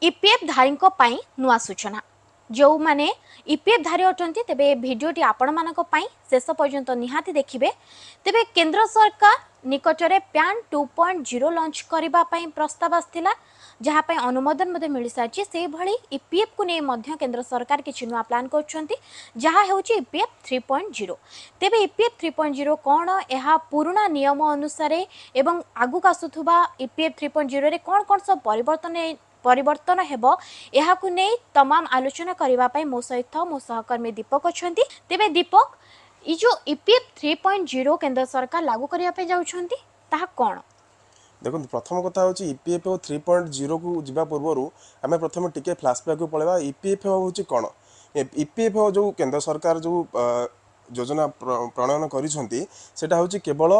EPF ଧାରୀଙ୍କ ପାଇଁ ନୂଆ ସୂଚନା। ଯେଉଁମାନେ ଇପିଏଫ୍ ଧାରୀ ଅଟନ୍ତି, ତେବେ ଏ ଭିଡ଼ିଓଟି ଆପଣମାନଙ୍କ ପାଇଁ, ଶେଷ ପର୍ଯ୍ୟନ୍ତ ନିହାତି ଦେଖିବେ। ତେବେ କେନ୍ଦ୍ର ସରକାର ନିକଟରେ ପ୍ୟାନ୍ 2.0 ଲଞ୍ଚ କରିବା ପାଇଁ ପ୍ରସ୍ତାବ ଆସିଥିଲା, ଯାହା ପାଇଁ ଅନୁମୋଦନ ମଧ୍ୟ ମିଳିସାରିଛି। ସେହିଭଳି ଇପିଏଫ୍କୁ ନେଇ ମଧ୍ୟ କେନ୍ଦ୍ର ସରକାର କିଛି ନୂଆ ପ୍ଲାନ୍ କରୁଛନ୍ତି, ଯାହା ହେଉଛି ଇପିଏଫ୍ 3.0। ତେବେ ଇପିଏଫ୍ 3.0 କ'ଣ, ଏହା ପୁରୁଣା ନିୟମ ଅନୁସାରେ ଏବଂ ଆଗକୁ ଆସୁଥିବା ଇପିଏଫ୍ 3.0ରେ କ'ଣ କ'ଣ ସବୁ ପରିବର୍ତ୍ତନ ହେବ, ଏହାକୁ ନେଇ ତମାମ ଆଲୋଚନା କରିବା ପାଇଁ ମୋ ସହିତ ମୋ ସହକର୍ମୀ ଦୀପକ ଅଛନ୍ତି। ତେବେ ଦୀପକ, ଏଇ ଯେଉଁ ଇପିଏଫ୍ 3.0 କେନ୍ଦ୍ର ସରକାର ଲାଗୁ କରିବା ପାଇଁ ଯାଉଛନ୍ତି, ତାହା କ'ଣ? ଦେଖନ୍ତୁ, ପ୍ରଥମ କଥା ହେଉଛି ଇପିଏଫ୍ 3.0କୁ ଯିବା ପୂର୍ବରୁ ଆମେ ପ୍ରଥମେ ଟିକେ ଫ୍ଲାସବ୍ୟାକ୍କୁ ପଳେଇବା। ଇପିଏଫ୍ ହେଉଛି କ'ଣ? ଇପିଏଫ୍ ଯେଉଁ କେନ୍ଦ୍ର ସରକାର ଯେଉଁ ଯୋଜନା ପ୍ରଣୟନ କରିଛନ୍ତି, ସେଇଟା ହେଉଛି କେବଳ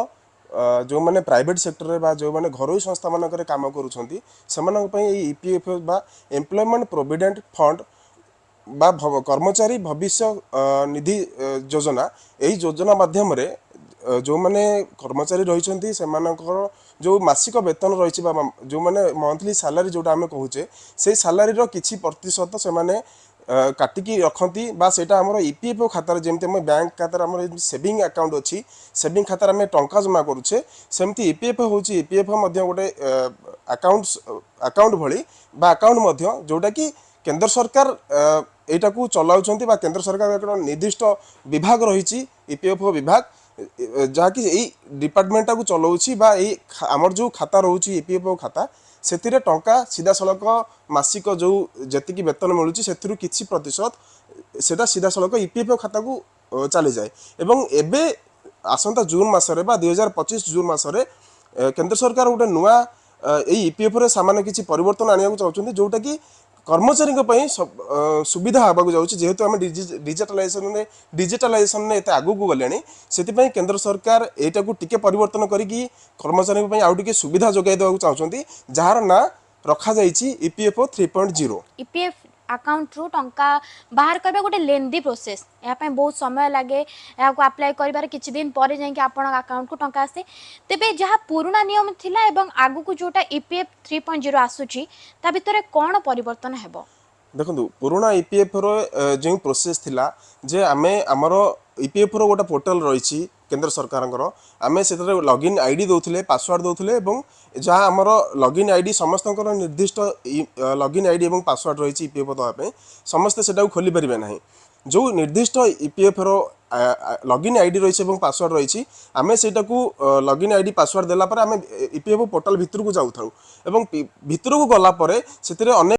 ଯେଉଁମାନେ ପ୍ରାଇଭେଟ୍ ସେକ୍ଟରରେ ବା ଯେଉଁମାନେ ଘରୋଇ ସଂସ୍ଥାମାନଙ୍କରେ କାମ କରୁଛନ୍ତି, ସେମାନଙ୍କ ପାଇଁ। ଏଇ ଇପିଏଫ୍ ବା ଏମ୍ପ୍ଲୟମେଣ୍ଟ ପ୍ରୋଭିଡେଣ୍ଟ ଫଣ୍ଡ ବା କର୍ମଚାରୀ ଭବିଷ୍ୟ ନିଧି ଯୋଜନା, ଏହି ଯୋଜନା ମାଧ୍ୟମରେ ଯେଉଁମାନେ କର୍ମଚାରୀ ରହିଛନ୍ତି, ସେମାନଙ୍କର ଯେଉଁ ମାସିକ ବେତନ ରହିଛି ବା ଯେଉଁମାନେ ମନ୍ଥଲି ସାଲାରୀ ଯେଉଁଟା ଆମେ କହୁଛେ, ସେଇ ସାଲାରୀର କିଛି ପ୍ରତିଶତ ସେମାନେ କାଟିକି ରଖନ୍ତି ବା ସେଇଟା ଆମର ଇପିଏଫ୍ ଖାତାରେ, ଯେମିତି ଆମ ବ୍ୟାଙ୍କ ଖାତାରେ ଆମର ସେଭିଂ ଆକାଉଣ୍ଟ ଅଛି, ସେଭିଂ ଖାତାରେ ଆମେ ଟଙ୍କା ଜମା କରୁଛେ, ସେମିତି ଇପିଏଫ୍ ହେଉଛି, ଇପିଏଫ୍ ମଧ୍ୟ ଗୋଟେ ଆକାଉଣ୍ଟ ଭଳି ବା ଆକାଉଣ୍ଟ ମଧ୍ୟ, ଯେଉଁଟାକି କେନ୍ଦ୍ର ସରକାର ଏଇଟାକୁ ଚଲାଉଛନ୍ତି ବା କେନ୍ଦ୍ର ସରକାର ଏକ ନିର୍ଦ୍ଦିଷ୍ଟ ବିଭାଗ ରହିଛି, ଇପିଏଫ୍ ବିଭାଗ, ଯାହାକି ଏଇ ଡିପାର୍ଟମେଣ୍ଟଟାକୁ ଚଲାଉଛି ବା ଏଇ ଆମର ଯେଉଁ ଖାତା ରହୁଛି, ଇପିଏଫ୍ ଖାତା, ସେଥିରେ ଟଙ୍କା ସିଧାସଳଖ ମାସିକ ଯେଉଁ ଯେତିକି ବେତନ ମିଳୁଛି, ସେଥିରୁ କିଛି ପ୍ରତିଶତ ସେଟା ସିଧାସଳଖ ଇପିଏଫ୍ ଖାତାକୁ ଚାଲିଯାଏ। ଏବଂ ଏବେ ଆସନ୍ତା ଜୁନ୍ ମାସରେ ବା 2025 ଜୁନ୍ ମାସରେ କେନ୍ଦ୍ର ସରକାର ଗୋଟେ ନୂଆ ଏଇ ଇପିଏଫ୍ରେ ସାମାନ୍ୟ କିଛି ପରିବର୍ତ୍ତନ ଆଣିବାକୁ ଚାହୁଁଛନ୍ତି, ଯେଉଁଟାକି କର୍ମଚାରୀଙ୍କ ପାଇଁ ସୁବିଧା ହେବାକୁ ଯାଉଛି। ଯେହେତୁ ଆମେ ଡିଜିଟାଲାଇଜେସନରେ ଏତେ ଆଗକୁ ଗଲେଣି, ସେଥିପାଇଁ କେନ୍ଦ୍ର ସରକାର ଏଇଟାକୁ ଟିକେ ପରିବର୍ତ୍ତନ କରିକି କର୍ମଚାରୀଙ୍କ ପାଇଁ ଆଉ ଟିକେ ସୁବିଧା ଯୋଗାଇ ଦେବାକୁ ଚାହୁଁଛନ୍ତି, ଯାହାର ନାଁ ରଖାଯାଇଛି ଇପିଏଫ୍ 3.0। ଇପିଏଫ୍ ଆକାଉଣ୍ଟରୁ ଟଙ୍କା ବାହାର କରିବା ଗୋଟେ ଲେନ୍ଦି ପ୍ରୋସେସ୍। ଏହା ପାଇଁ ବହୁତ ସମୟ ଲାଗେ। ଏହାକୁ ଆପ୍ଲାଏ କରିବାର କିଛି ଦିନ ପରେ ଯାଇକି ଆପଣଙ୍କ ଆକାଉଣ୍ଟକୁ ଟଙ୍କା ଆସେ। ତେବେ ଯାହା ପୁରୁଣା ନିୟମ ଥିଲା ଏବଂ ଆଗକୁ ଯେଉଁଟା ଇପିଏଫ୍ 3.0 ଆସୁଛି, ତା ଭିତରେ କ'ଣ ପରିବର୍ତ୍ତନ ହେବ? ଦେଖନ୍ତୁ, ପୁରୁଣା ଇପିଏଫ୍ ର ଯେଉଁ ପ୍ରୋସେସ୍ ଥିଲା ଯେ ଆମେ ଆମର ଇପିଏଫ୍ ର ଗୋଟେ ପୋର୍ଟାଲ ରହିଛି କେନ୍ଦ୍ର ସରକାରଙ୍କର, ଆମେ ସେଥିରେ ଲଗ୍ଇନ୍ ଆଇଡି ଦେଉଥିଲେ, ପାସୱାର୍ଡ଼ ଦେଉଥିଲେ ଏବଂ ଯାହା ଆମର ଲଗ୍ଇନ୍ ଆଇଡି, ସମସ୍ତଙ୍କର ନିର୍ଦ୍ଦିଷ୍ଟ ଲଗ୍ଇନ୍ ଆଇଡି ଏବଂ ପାସୱାର୍ଡ଼ ରହିଛି ଇପିଏଫ୍ ଦେବା ପାଇଁ, ସମସ୍ତେ ସେଟାକୁ ଖୋଲି ପାରିବେ ନାହିଁ। ଯେଉଁ ନିର୍ଦ୍ଦିଷ୍ଟ ଇପିଏଫ୍ ର ଲଗ୍ଇନ୍ ଆଇଡି ରହିଛି ଏବଂ ପାସୱାର୍ଡ଼ ରହିଛି, ଆମେ ସେଇଟାକୁ ଲଗ୍ଇନ୍ ଆଇଡି ପାସୱାର୍ଡ଼ ଦେଲା ପରେ ଆମେ ଇପିଏଫ୍ ପୋର୍ଟାଲ ଭିତରକୁ ଯାଉଥାଉ ଏବଂ ଭିତରକୁ ଗଲା ପରେ ସେଥିରେ ଅନେକ